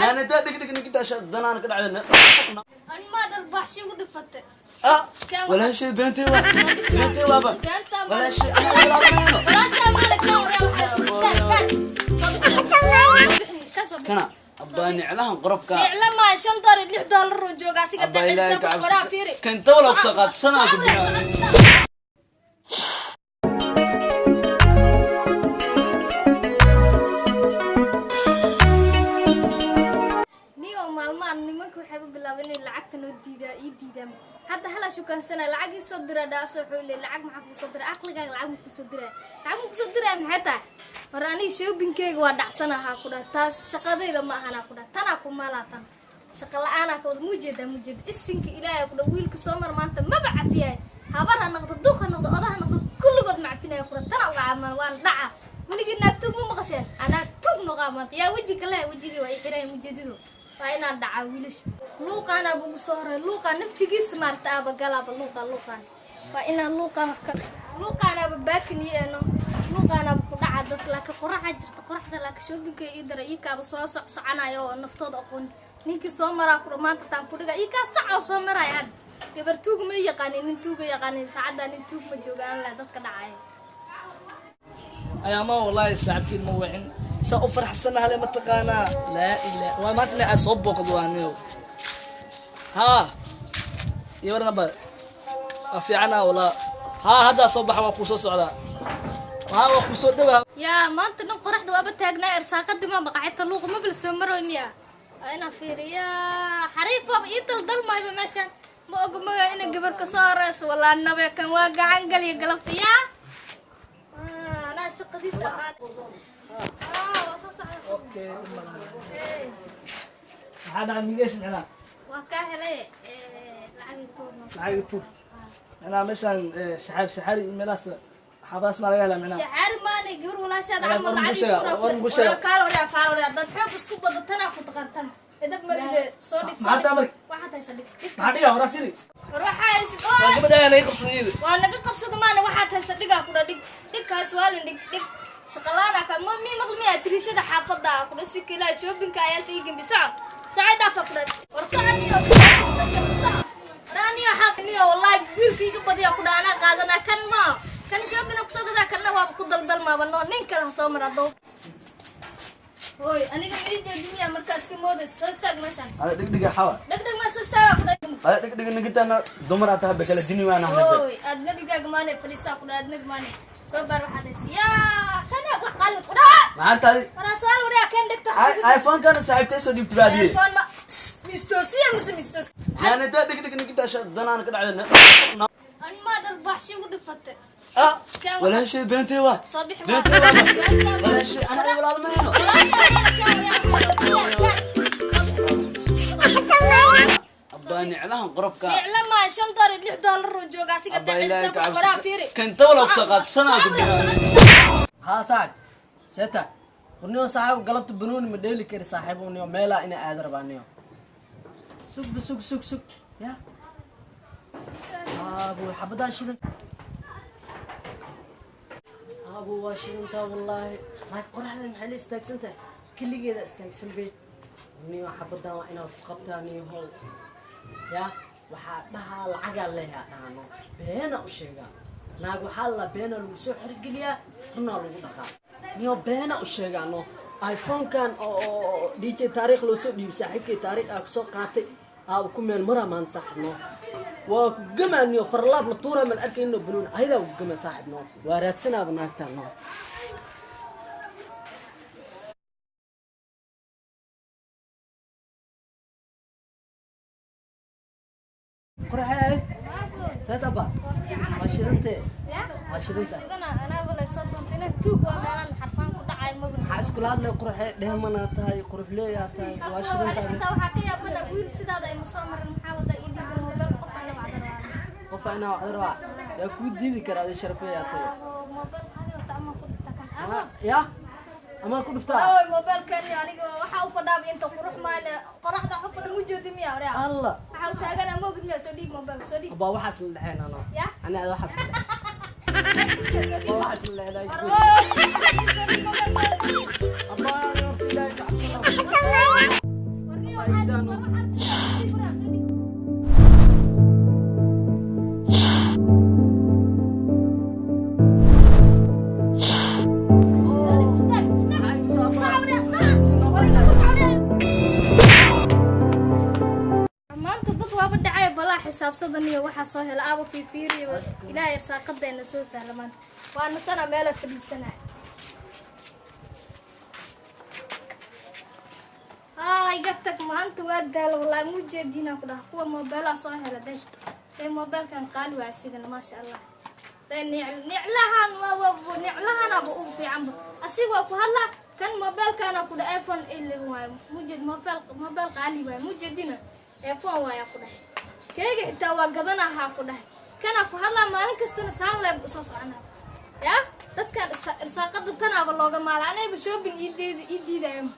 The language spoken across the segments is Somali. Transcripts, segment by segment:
Yani daa dhig dhig ninka daasha danaan ka dhacday. An maa dharbaxshi ugu dhifatay. Ah, walaashay beentay waa. Beentay waaba. Walaashay ana walaalmayno. Walaashaa maala ka waryaa waxaa istaag baad. Soo bixin, kan soo bixin. Kana abbaa niclahan qorobka. Nicla maa $5 iyo $6 oo jooga asiga Abbaa ilaahay dacaysa ka cabsi. waraa fiiri. Kan dawla ku soo qaad sanaa ku bilaabay. Niyo maalmahan nimanka waxay u bilaabeen inay lacagta noo diidaa ii diidaan. Hadda hala shukansana lacag ii soo dira dhaaso wuxuu leeyahay lacag maxaa kuu soo diray, aqligaaga lacag ma kuu soo diray, lacag ma kuu soo diray maxay tahay? War aniga shoppingkeyga waa dhacsanahaa ku dhaha, taas shaqadayda ma ahanaa ku dhaha, tanaa ku maalaa, tan shaqa la-aanaa ka wada mujeedaa mujeeda isinka ilaahay ku dhaha. Wiilka soo mar maanta maba cafiyaay, habar ha noqdo, duq ha noqdo, oda ha noqdo, kulligood ma cafinaya ku dhaha. Tanaa uga camal waan dhaca weligii naag tuug ma maqasheen, anaa tuug noqaa maanta. Yaa weji kale wejigii waa i xiraya mujeedidu waa inaan dhacaa wiilasha. Luuqaanaaba ugu soo horay, luuqaan naftigiisa maarata aaba galaaba luuqaan, luuqaan waa inaan luuqaan wax ka luuqaanaaba baakin ii eeno, luuqaanaaba ku dhaca dadka. Laakiin qoraxaa jirta, qoraxda laakiin shoppingka ii dara ii kaaba soo soc soconaya oo naftooda aqoon ninkii soo maraa ku maanta taan ku dhiga ii kaa sacoo soo maraya. Hadda gabar tuug ma yaqaanin, nin tuuga yaqaanin, saacaddaa nin tuug ma jooga aan leh dadka dhacaya. Ayaama wallahi saaxiibtiin ma wicin, saa u faraxsanahay ma taqaanaa? Laa ilaa waa maanta inay aad soo booqdo waa niyow. Haa, iyo warna ba waa fiicana walaa. Haa, haddaa soo baxa, waa kuu soo socdaa. Haa, waa kuu soo dhawaa. Yaa maanta dhan qoraxda waaba taagnaa, irsaaqadii ma maqaxita luuqa mabla soo maroy miya? Waa inaan fiiriyaa, xariif waaba ii daldalmayba meeshaan. Ma oga maga inay gabar ka soo horeyso walaa nabe kan waa gacan galiya galabta. Yaa anaa shaqadiisa aqaan. Waa soo socda. Okay, maxaa dhacay migeesh micnaa? Waa kaa helay lacag tuur. Lacag tuur micnaa meeshaan shaxaar shaxaar iyo meelahaas xaafadaas maa laga helaa micnaa? Shaxaar maanay gabar walaashaada Waraa camal war lacag mugu sheega, tuur. War mugu sheega. Kaal waraa, kaal waraa, dad xoog isku badatanaa ku taqantan edab maride soo dhig soo Maxaa dhig. taa marka? Waxaad haysa dhig dhig. Maxaa dhigaa? Waraa firi. War waxaa haysa Waa gabadha ayaa naga qabsaday iyada. Waa naga qabsada maana, waxaad haysa dhigaa kudha, dhig dhig kaas waalin, dhig dhig shaqalaana ka ma mi maqli miyaa tiriishada xaafada kudha si kilaa shoppingka ayaa tii gambi soco soco dhaafa kudha. War soco niyo, soco war aniyo xaq niyo wallahi wiilka iga badiya kudha anaa qaadanaa kan ma kan shopping ku soo gadaa kanna waaba ku daldalmaaba no nin kale ha soo mara dow. Hooy aniga ma ii jeedi miyaa markaa iska moodaysa? Soo istaag meeshaan. Hada dhig dhig xawa. Dheg dheg ma soo istaagaa kudha. Hada dhig dhig ninka dumar aad tahay bakala dini waana. Oy aad nabigaaga maane fadhiisaa ku dhaa, aad nabi maane soo baar waxaad haysa. Yaa kana wax qaalmad ku dhaa. Maxaa tahay? Waraa su'aal waraa kan dhegto. iPhone kana saaxiibtay soo dhiibtay baadiye. Telefoon ma mistoosiya mise mistoos? Yani daa dhig dhig ninka daasha danaan ka dhacday. An maa dharbaxshi ugu dhifatay. Ah, walaashay beentay waa. Soo bixi. Beentay waaba. Walaashay ana walaalmayno. Abbaa niclahan qorobka. Nicla maa $5 iyo $6 oo jooga asiga Abbaa ilaahay dacaysa ka cabsi. waraa fiiri. Kan dawla ku soo qaad sanaa ku bilaabay. Haa saaxib, seeta warniyo saaxiib, galabta banooni ma dheeli kari saaxiib, niyo meelaa ina aada rabaa niyo. Sug sug sug sug ya aabu xabadaa shidan aabu waa shidantaa wallaahi, laakiin qoraxda maxay la istaagsan tahay? Keligeeda istaagsan bay niyo. Xabadan waa inaad ku qabtaa niyo. How ya waxaa dhahaa lacagaa leeyaa dhahano beena u sheegaa naag, waxaa la beena lagu soo xergeliyaa, runaa lagu dhaqaa niyo. Beena u sheegaa no iPhone-kan oo DJ taariikh loo soo dhiibay, saaxiibkay taariikh aa kusoo qaatay aa ku meel maraa maanta saaxiib no. Waa ku gamaa niyo, farlaab la tuuraa mal arkayno banoon ayadaa ku gamaa saaxiib no. Waa raadsanaaba naagtaan no. Qoraxay seetaba waa shidantee, waa shidanta. Sidana anaa wala soo doontay inaan tuug waa meelaan xarfaan ku dhacay maba. Maxaa iskula hadlay? Quruxe dheemanaa tahay, quruxleeyaa tahay, waa shidantaa. Intaa waxaa ka yaabana wiil sidaada ima soo marin. Maxaa wada ii dhiibin mobile qof ana wacda rabaa. Qof inaa wacda rabaa yaa kuu diidi kara? Adi sharafeeyaa tahay. Mobile hadi wata ama ku dhigta kan ama Ya amaa ku dhuftaa. Oy mobilkani aniga waxaa u fadhaaba inta qurux maane qoraxda waxa fadha mu jeedi miya oraa? Alla waxaa u taagan ama ogid miya? Soo dhiib mobile, soo dhiib. Abaa waxaas la dhexeen ano. Ya ani ada waxaas la dhexeen, abaa waxaas la dhexeen. War oy, soo dhiib mobilka, soo dhiib. Abaa horta ilaahay ka cabsana. Igdaano. Waxaas soo dhig, waraa, soo dhig. Istaag, istaag. Saca, waraa, saca. Waraa, waraa. Maanta dad waaba dhacay, balaa xisaabsadan iyo waxaa soo hela aaba fiifiiriyo. Ilaahay irsaaqadeena soo sahla. Maanta waa nasana, meela fadhiisanaya. Haa, iga tag, maanta waa daalo wallaahi. Muu jeediinaan ku dhaha kuwa moobeelaa soo hela day day. Moobeelkan qaali waa asigana, maasha Allah. Day niclahan niclahanaba ugu fiicanba, asiga waa ku hadlaa. Kan moobeelkaana ku dhaha iPhone 11 waayo, mujeed moobeel, moobeel qaali waayo, mujeedina iPhone waaya ku dhahay. Keega xitaa waa gadanahaa ku dhahay. Kana ku hadlaa maalin kastana saan leeb usoo soconaa. Ya dadkan irsaaqada tanaaba looga maala. Anayba shopping ii diidayo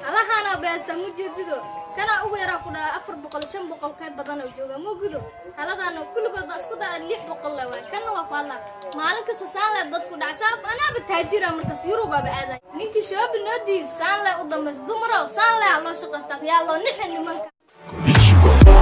alahaana beesta, mujeedido kana ugu yaraa ku dhaha 400, 500 ka badan oo jooga mugudo. Haladaana kulligood baa isku dara 600 le waay. Kanna waa ku hadlaa maalin kasta, saan le dadku dhacsaa. Anaaba taajira markaas, Yurubaaba aaday. Ninkii shopping noo diiday saan le u dambaysa. Dumarow, saan le ha loo shaqaystaa, yaa loo nixin nimanka. Konnichiwa.